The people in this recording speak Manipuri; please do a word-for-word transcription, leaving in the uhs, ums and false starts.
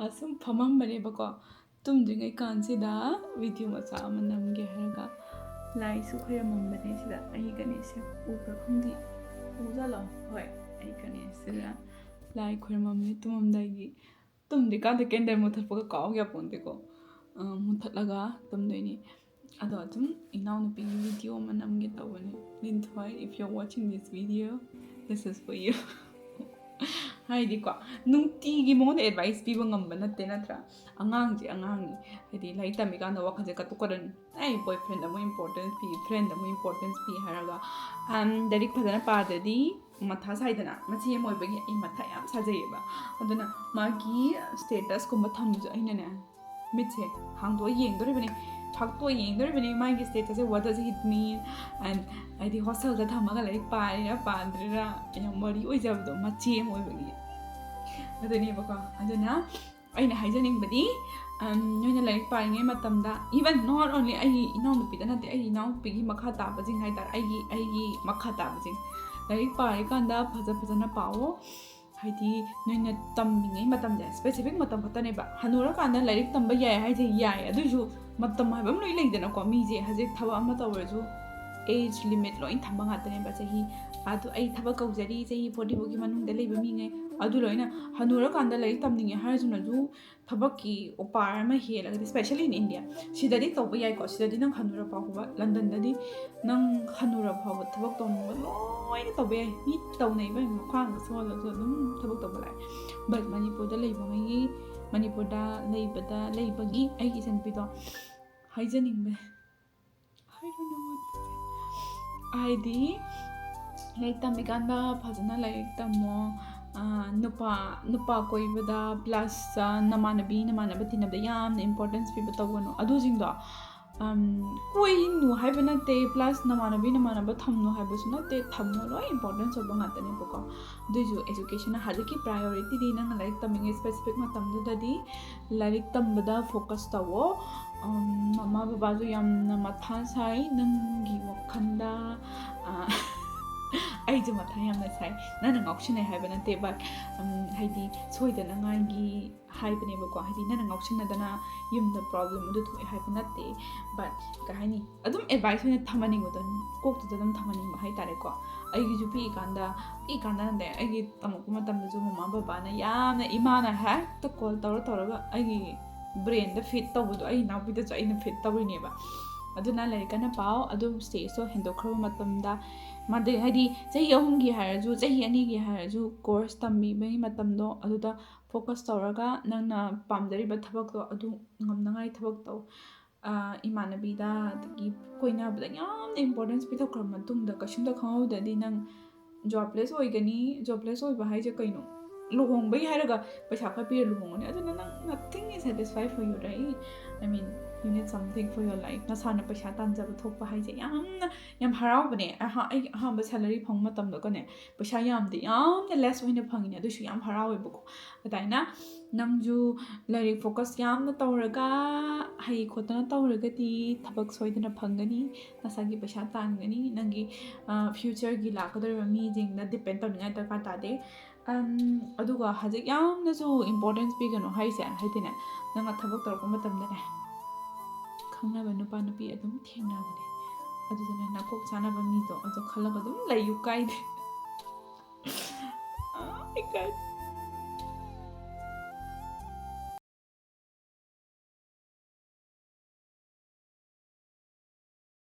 ꯑꯁꯨꯝ ꯐꯝꯃꯝꯕꯅꯦꯕꯀꯣ, ꯇꯨꯝꯗ꯭ꯔꯤꯉꯩ ꯀꯥꯟꯁꯤꯗ ꯚꯤꯗꯤꯑꯣ ꯃꯆꯥ ꯑꯃ ꯅꯝꯒꯦ ꯍꯥꯏꯔꯒ ꯂꯥꯏꯁꯨ ꯈꯣꯏꯔꯝꯃꯝꯕꯅꯦ ꯁꯤꯗ꯫ ꯑꯩ ꯒꯅꯦꯁꯁꯦ ꯎꯕ꯭ꯔꯥ ꯈꯪꯗꯦ, ꯎꯖꯥꯠꯂꯣ? ꯍꯣꯏ, ꯑꯩ ꯒꯅꯦꯁꯁꯤꯗ ꯂꯥꯏ ꯈꯣꯏꯔꯝꯃꯝꯃꯦ ꯇꯨꯝꯃꯝꯗꯥꯏꯒꯤ꯫ ꯇꯨꯝꯗ꯭ꯔꯤꯀꯥꯟꯗ ꯀꯦꯟꯗꯜ ꯃꯨꯊꯠꯄꯒ ꯀꯥꯎ ꯌꯥꯄꯣꯟꯇꯦꯀꯣ꯫ ꯑ, ꯃꯨꯊꯠꯂꯒ ꯇꯨꯝꯗꯣꯏꯅꯤ꯫ ꯑꯗꯣ ꯑꯗꯨꯝ ꯏꯅꯥꯎꯅꯨꯄꯤꯒꯤ ꯚꯤꯗꯤꯑꯣ ꯑꯃ ꯅꯝꯒꯦ ꯇꯧꯕꯅꯤ꯫ ꯂꯤꯟꯊꯣꯏ, if you're watching this video, this is for you. ꯍꯥꯏꯗꯤꯀꯣ, ꯅꯨꯡꯇꯤꯒꯤ ꯃꯉꯣꯟꯗ ꯑꯦꯗꯚꯥꯏꯁ ꯄꯤꯕ ꯉꯝꯕ ꯅꯠꯇꯦ, ꯅꯠꯇ꯭ꯔꯥ? ꯑꯉꯥꯡꯁꯦ ꯑꯉꯥꯡꯅꯤ꯫ ꯍꯥꯏꯗꯤ ꯂꯥꯏꯔꯤꯛ ꯇꯝꯃꯤꯀꯥꯟꯗ ꯋꯥꯈꯜꯁꯦ ꯀꯇꯨ ꯀꯔꯟ, ꯑꯩ ꯕꯣꯏ ꯐ꯭ꯔꯦꯟꯗ ꯑꯃꯨꯛ ꯏꯝꯄꯣꯔꯇꯦꯟꯁ ꯄꯤ, ꯐ꯭ꯔꯦꯟꯗ ꯑꯃꯨꯛ ꯏꯝꯄꯣꯔꯇꯦꯟꯁ ꯄꯤ ꯍꯥꯏꯔꯒ, ꯑꯝ, ꯂꯥꯏꯔꯤꯛ ꯐꯖꯅ ꯄꯥꯗ꯭ꯔꯗꯤ ꯃꯊꯥ ꯁꯥꯏꯗꯅ, ꯃꯆꯦ ꯑꯃ ꯑꯣꯏꯕꯒꯤ ꯑꯩ ꯃꯊꯥ ꯌꯥꯝ ꯁꯥꯖꯩꯌꯦꯕ꯫ ꯑꯗꯨꯅ ꯃꯥꯒꯤ ꯁ꯭ꯇꯦꯇꯁꯀꯨꯝꯕ ꯊꯝꯕꯁꯨ ꯑꯩꯅꯅꯦ, ꯃꯤꯠꯁꯦ ꯍꯥꯡꯗꯣꯛꯑ ꯌꯦꯡꯗꯣꯔꯤꯕꯅꯤ, ꯐꯥꯛꯇꯣꯛꯑ ꯌꯦꯡꯗꯣꯔꯤꯕꯅꯤ ꯃꯥꯒꯤ ꯁ꯭ꯇꯦꯇꯁꯁꯦ, what does it mean? And ꯍꯥꯏꯗꯤ ꯍꯣꯁꯇꯦꯜꯗ ꯊꯝꯃꯒ ꯂꯥꯏꯔꯤꯛ ꯄꯥꯔꯤꯔꯥ ꯄꯥꯗ꯭ꯔꯤꯔꯥ ꯌꯥꯝ ꯋꯥꯔꯤ ꯑꯣꯏꯖꯕꯗꯣ ꯃꯆꯦ ꯑꯃ ꯑꯣꯏꯕꯒꯤ꯫ ꯑꯗꯨꯅꯦꯕꯀꯣ, ꯑꯗꯨꯅ ꯑꯩꯅ ꯍꯥꯏꯖꯅꯤꯡꯕꯗꯤ, ꯑꯝ, ꯅꯣꯏꯅ ꯂꯥꯏꯔꯤꯛ ꯄꯥꯔꯤꯉꯩ ꯃꯇꯝꯗ, even not only ꯑꯩꯒꯤ ꯏꯅꯥꯎꯅꯨꯄꯤꯗ ꯅꯠꯇꯦ, ꯑꯩꯒꯤ ꯏꯅꯥꯎꯅꯨꯄꯤꯒꯤ ꯃꯈꯥ ꯇꯥꯕꯁꯤꯡ ꯍꯥꯏ ꯇꯥꯔꯦ, ꯑꯩꯒꯤ, ꯑꯩꯒꯤ ꯃꯈꯥ ꯇꯥꯕꯁꯤꯡ, ꯂꯥꯏꯔꯤꯛ ꯄꯥꯔꯤꯀꯥꯟꯗ ꯐꯖ ꯐꯖꯅ ꯄꯥꯎꯑꯣ꯫ ꯍꯥꯏꯗꯤ ꯅꯣꯏꯅ ꯇꯝꯃꯤꯉꯩ ꯃꯇꯝꯁꯦ specific ꯃꯇꯝ ꯈꯛꯇꯅꯦꯕ꯫ ꯍꯅꯨꯔꯀꯥꯟꯗ ꯂꯥꯏꯔꯤꯛ ꯇꯝꯕ ꯌꯥꯏ ꯍꯥꯏꯁꯦ ꯌꯥꯏ, ꯑꯗꯨꯏꯁꯨ ꯃꯇꯝ ꯍꯥꯏꯕ ꯑꯃ ꯂꯣꯏ ꯂꯩꯗꯅꯀꯣ꯫ ꯃꯤꯁꯦ ꯍꯧꯖꯤꯛ ꯊꯕꯛ ꯑꯃ ꯇꯧꯔꯁꯨ age limit ꯂꯣꯏ ꯊꯝꯕ ꯉꯥꯛꯇꯅꯦꯕ꯫ ꯆꯍꯤ ꯑꯗꯨ ꯑꯩ ꯊꯕꯛ ꯀꯧꯖꯔꯤ, ꯆꯍꯤ forty ꯐꯥꯎꯒꯤ ꯃꯅꯨꯡꯗ ꯂꯩꯕ ꯃꯤꯉꯩ ꯑꯗꯨ ꯂꯣꯏꯅ꯫ ꯍꯅꯨꯔꯀꯥꯟꯗ ꯂꯥꯏꯔꯤꯛ ꯇꯝꯅꯤꯡꯉꯦ ꯍꯥꯏꯔꯁꯨꯅꯁꯨ ꯊꯕꯛꯀꯤ ꯑꯣꯄꯥꯔ ꯑꯃ ꯍꯦꯜꯂꯒꯗꯤ, especially in India, ꯁꯤꯗꯗꯤ ꯇꯧꯕ ꯌꯥꯏꯀꯣ, ꯁꯤꯗꯗꯤ ꯅꯪ ꯍꯅꯨꯔ ꯐꯥꯎꯕ, ꯂꯟꯗꯟꯗꯗꯤ ꯅꯪ ꯍꯅꯨꯔ ꯐꯥꯎꯕ ꯊꯕꯛ ꯇꯧꯅꯤꯡꯕ ꯂꯣꯏꯅ ꯇꯧꯕ ꯌꯥꯏ꯫ ꯃꯤ ꯇꯧꯅꯩꯕ, ꯈ꯭ꯋꯥꯡꯒ ꯁꯣꯜꯂꯁꯨ ꯑꯗꯨꯝ ꯊꯕꯛ ꯇꯧꯕ ꯂꯥꯛꯑꯦ꯫ But ꯃꯅꯤꯄꯨꯔꯗ ꯂꯩꯕꯉꯩꯒꯤ, ꯃꯅꯤꯄꯨꯔꯗ ꯂꯩꯕꯗ ꯂꯩꯕꯒꯤ ꯑꯩꯒꯤ ꯏꯆꯟꯅꯨꯄꯤꯗꯣ ꯍꯥꯏꯖꯅꯤꯡꯕ, I don't know what to say. ꯍꯥꯏꯗꯤ ꯂꯥꯏꯔꯤꯛ ꯇꯝꯃꯤꯀꯥꯟꯗ ꯐꯖꯅ ꯂꯥꯏꯔꯤꯛ ꯇꯝꯃꯣ꯫ ꯑꯥ, ꯅꯨꯄꯥ, ꯅꯨꯄꯥ ꯀꯣꯏꯕꯗ, plus, ꯑꯥ, ꯅꯃꯥꯟꯅꯕꯤ, ꯅꯃꯥꯟꯅꯕ ꯇꯤꯟꯅꯕꯗ ꯌꯥꯝꯅ importance ꯄꯤꯕ ꯇꯧꯒꯅꯨ꯫ ꯑꯗꯨꯁꯤꯡꯗꯣ, ꯑꯝ, ꯀꯣꯏꯅꯨ ꯍꯥꯏꯕ ꯅꯠꯇꯦ, plus ꯅꯃꯥꯟꯅꯕꯤ, ꯅꯃꯥꯟꯅꯕ ꯊꯝꯅꯨ ꯍꯥꯏꯕꯁꯨ ꯅꯠꯇꯦ, ꯊꯝꯃꯣ, ꯂꯣꯏ importance ꯑꯣꯏꯕ ꯉꯥꯛꯇꯅꯦꯕꯀꯣ꯫ ꯑꯗꯨꯏꯁꯨ education ꯍꯧꯖꯤꯛꯀꯤ priorityꯗꯤ ꯅꯪꯅ ꯂꯥꯏꯔꯤꯛ ꯇꯝꯃꯤꯉꯩ specific ꯃꯇꯝꯗꯨꯗꯗꯤ ꯂꯥꯏꯔꯤꯛ ꯇꯝꯕꯗ focus ꯇꯧꯋꯣ꯫ ꯑꯝ, ꯃꯃꯥ ꯕꯕꯥꯁꯨ ꯌꯥꯝꯅ ꯃꯊꯥ ꯁꯥꯏ ꯅꯪꯒꯤ ꯋꯥꯈꯜꯗ꯫ ꯑꯥ, ꯑꯩꯁꯨ ꯃꯊꯥ ꯌꯥꯝꯅ ꯁꯥꯏ꯫ ꯅꯪꯅ ꯉꯥꯎꯁꯤꯟꯅꯩ ꯍꯥꯏꯕ ꯅꯠꯇꯦ, but ꯍꯥꯏꯗꯤ ꯁꯣꯏꯗꯅꯉꯥꯏꯒꯤ ꯍꯥꯏꯕꯅꯦꯕꯀꯣ꯫ ꯍꯥꯏꯗꯤ ꯅꯪꯅ ꯉꯥꯎꯁꯤꯟꯅꯗꯅ ꯌꯨꯝꯗ problem ꯑꯗꯨ ꯊꯣꯛꯑꯦ ꯍꯥꯏꯕ ꯅꯠꯇꯦ, but ꯀꯩ ꯍꯥꯏꯅꯤ, ꯑꯗꯨꯝ advice ꯑꯣꯏꯅ ꯊꯝꯍꯟꯅꯤꯡꯕꯗꯣ, ꯀꯣꯛꯇꯨꯗ ꯑꯗꯨꯝ ꯊꯝꯍꯟꯅꯤꯡꯕ ꯍꯥꯏꯇꯥꯔꯦꯀꯣ꯫ ꯑꯩꯒꯤꯁꯨ ꯄꯤꯛꯏꯀꯥꯟꯗ, ꯄꯤꯛꯏꯀꯥꯟꯗ ꯅꯠꯇꯦ, ꯑꯩꯒꯤ ꯇꯝꯃꯛꯄ ꯃꯇꯝꯗꯁꯨ ꯃꯃꯥ ꯕꯕꯥꯅ ꯌꯥꯝꯅ, ꯏꯃꯥꯅ ꯍꯦꯛꯇ call ꯇꯧꯔ ꯇꯧꯔꯒ ꯑꯩꯒꯤ brainꯗ feed ꯇꯧꯕꯗꯣ ꯑꯩ ꯏꯅꯥꯎꯄꯤꯗꯁꯨ ꯑꯩꯅ feed ꯇꯧꯔꯤꯅꯦꯕ꯫ ꯑꯗꯨꯅ ꯂꯥꯏꯔꯤꯛ ꯀꯟꯅ ꯄꯥꯎ꯫ ꯑꯗꯨ stageꯇꯣ ꯍꯦꯟꯗꯣꯛꯈ꯭ꯔꯕ ꯃꯇꯝꯗ, ꯃꯥꯗꯤ ꯍꯥꯏꯗꯤ ꯆꯍꯤ ꯑꯍꯨꯝꯒꯤ ꯍꯥꯏꯔꯁꯨ, ꯆꯍꯤ ꯑꯅꯤꯒꯤ ꯍꯥꯏꯔꯁꯨ, course ꯇꯝꯕꯤꯕꯒꯤ ꯃꯇꯝꯗꯣ ꯑꯗꯨꯗ focus ꯇꯧꯔꯒ ꯅꯪꯅ ꯄꯥꯝꯖꯔꯤꯕ ꯊꯕꯛꯇꯣ ꯑꯗꯨ ꯉꯝꯅꯉꯥꯏ ꯊꯕꯛ ꯇꯧ꯫ ꯑꯥ, ꯏꯃꯥꯟꯅꯕꯤꯗ, ꯑꯗꯒꯤ ꯀꯣꯏꯅꯕꯗ ꯌꯥꯝꯅ importance ꯄꯤꯊꯣꯛꯈ꯭ꯔꯕ ꯃꯇꯨꯡꯗ ꯀꯩꯁꯨꯝꯇ ꯈꯪꯍꯧꯗ꯭ꯔꯗꯤ ꯅꯪ jobless ꯑꯣꯏꯒꯅꯤ꯫ Jobless ꯑꯣꯏꯕ ꯍꯥꯏꯁꯦ ꯀꯩꯅꯣ? ꯂꯨꯍꯣꯡꯕꯩ ꯍꯥꯏꯔꯒ ꯄꯩꯁꯥ ꯈꯔ ꯄꯤꯔ ꯂꯨꯍꯣꯡꯒꯅꯤ꯫ ꯑꯗꯨꯅ ꯅꯪ nothing is satisfied for you, right? I mean, you need something for your life. ꯅꯁꯥꯅ ꯄꯩꯁꯥ ꯇꯥꯟꯖꯕ ꯊꯣꯛꯄ ꯍꯥꯏꯁꯦ ꯌꯥꯝꯅ, ꯌꯥꯝ ꯍꯔꯥꯎꯕꯅꯦ꯫ ꯑꯍꯥ-, ꯑꯩꯒꯤ ꯑꯍꯥꯟꯕ salary ꯐꯪꯕ ꯃꯇꯝꯗꯒꯅꯦ, ꯄꯩꯁꯥ ꯌꯥꯝꯗꯦ, ꯌꯥꯝꯅ less ꯑꯣꯏꯅ ꯐꯪꯉꯤꯅꯦ, ꯑꯗꯨꯁꯨ ꯌꯥꯝ ꯍꯔꯥꯎꯋꯦꯕꯀꯣ꯫ ꯑꯗꯨꯃꯥꯏꯅ ꯅꯪꯁꯨ ꯂꯥꯏꯔꯤꯛ focus ꯌꯥꯝꯅ ꯇꯧꯔꯒ, ꯍꯩ ꯈꯣꯠꯇꯅ ꯇꯧꯔꯒꯗꯤ ꯊꯕꯛ ꯁꯣꯏꯗꯅ ꯐꯪꯒꯅꯤ, ꯅꯁꯥꯒꯤ ꯄꯩꯁꯥ ꯇꯥꯟꯒꯅꯤ, ꯅꯪꯒꯤ, ꯑ, futureꯒꯤ ꯂꯥꯛꯀꯗꯧꯔꯤꯕ ꯃꯤꯁꯤꯡꯗ depend ꯇꯧꯅꯤꯡꯉꯥꯏ ꯗꯔꯀꯥꯔ ꯇꯥꯗꯦ꯫ ꯑꯝ, ꯑꯗꯨꯒ ꯍꯧꯖꯤꯛ ꯌꯥꯝꯅꯁꯨ importance ꯄꯤꯒꯅꯨ ꯍꯥꯏꯁꯦ, ꯍꯥꯏꯗꯤꯅꯦ, ꯅꯪꯅ ꯊꯕꯛ ꯇꯧꯔꯛꯄ ꯃꯇꯝꯗꯅꯦ, ꯈꯪꯅꯕ ꯅꯨꯄꯥ ꯅꯨꯄꯤ ꯑꯗꯨꯝ ꯊꯦꯡꯅꯕꯅꯦ꯫ ꯑꯗꯨꯗꯨꯅ ꯅꯀꯣꯛ ꯆꯥꯅꯕ ꯃꯤꯗꯣ ꯑꯗꯨ ꯈꯜꯂꯒ ꯑꯗꯨꯝ ꯂꯩꯌꯨ, ꯀꯥꯏꯗꯦ꯫ ꯑꯥ, ꯏꯀꯥꯏ꯫